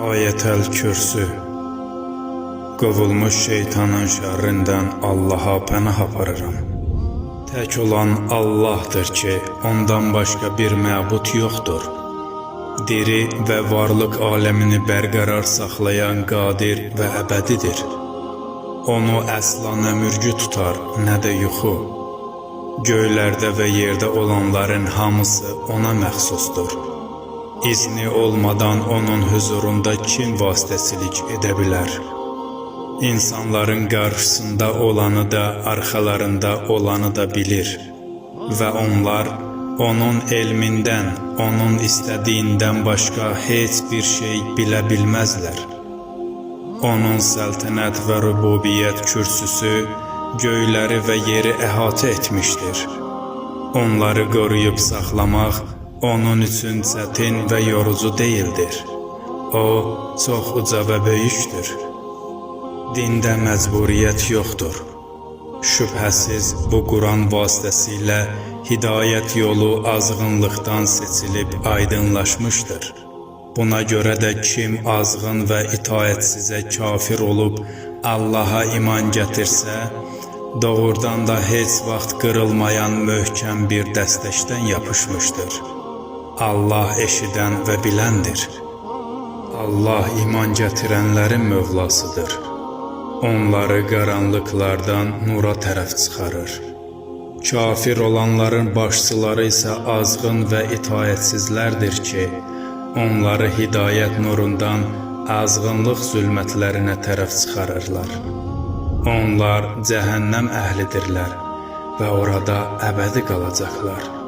Ayətəl Kürsü. Qovulmuş şeytanın şərrindən Allaha pənah aparıram. Tək olan Allahdır ki, ondan başqa bir məbud yoxdur. Diri və varlıq aləmini bərqərar saxlayan qadir və əbədidir. Onu əsla nə mürgü tutar, nə də yuxu. Göylərdə və yerdə olanların hamısı ona məxsusdur. İzni olmadan onun huzurunda kim vasitəçilik edə bilər? İnsanların qarşısında olanı da, arxalarında olanı da bilir və onlar onun elmindən, onun istədiyindən başqa heç bir şey bilə bilməzlər. Onun səltənət və rübubiyyət kürsüsü göyləri və yeri əhatə etmişdir. Onları qoruyub saxlamaq onun üçün çətin və yorucu deyildir. O, çox uca və böyükdür. Dində məcburiyyət yoxdur. Şübhəsiz bu Quran vasitəsilə hidayət yolu azğınlıqdan seçilib aydınlaşmışdır. Buna görə də kim azğın və itaətsizə kafir olub Allaha iman gətirsə, doğrudan da heç vaxt qırılmayan möhkəm bir dəstəkdən yapışmışdır. Allah eşidən və biləndir. Allah iman gətirənlərin mövlasıdır. Onları qaranlıqlardan nura tərəf çıxarır. Kafir olanların başçıları isə azğın və itaətsizlərdir ki, onları hidayət nurundan azğınlıq zülmətlərinə tərəf çıxarırlar. Onlar cəhənnəm əhlidirlər və orada əbədi qalacaqlar.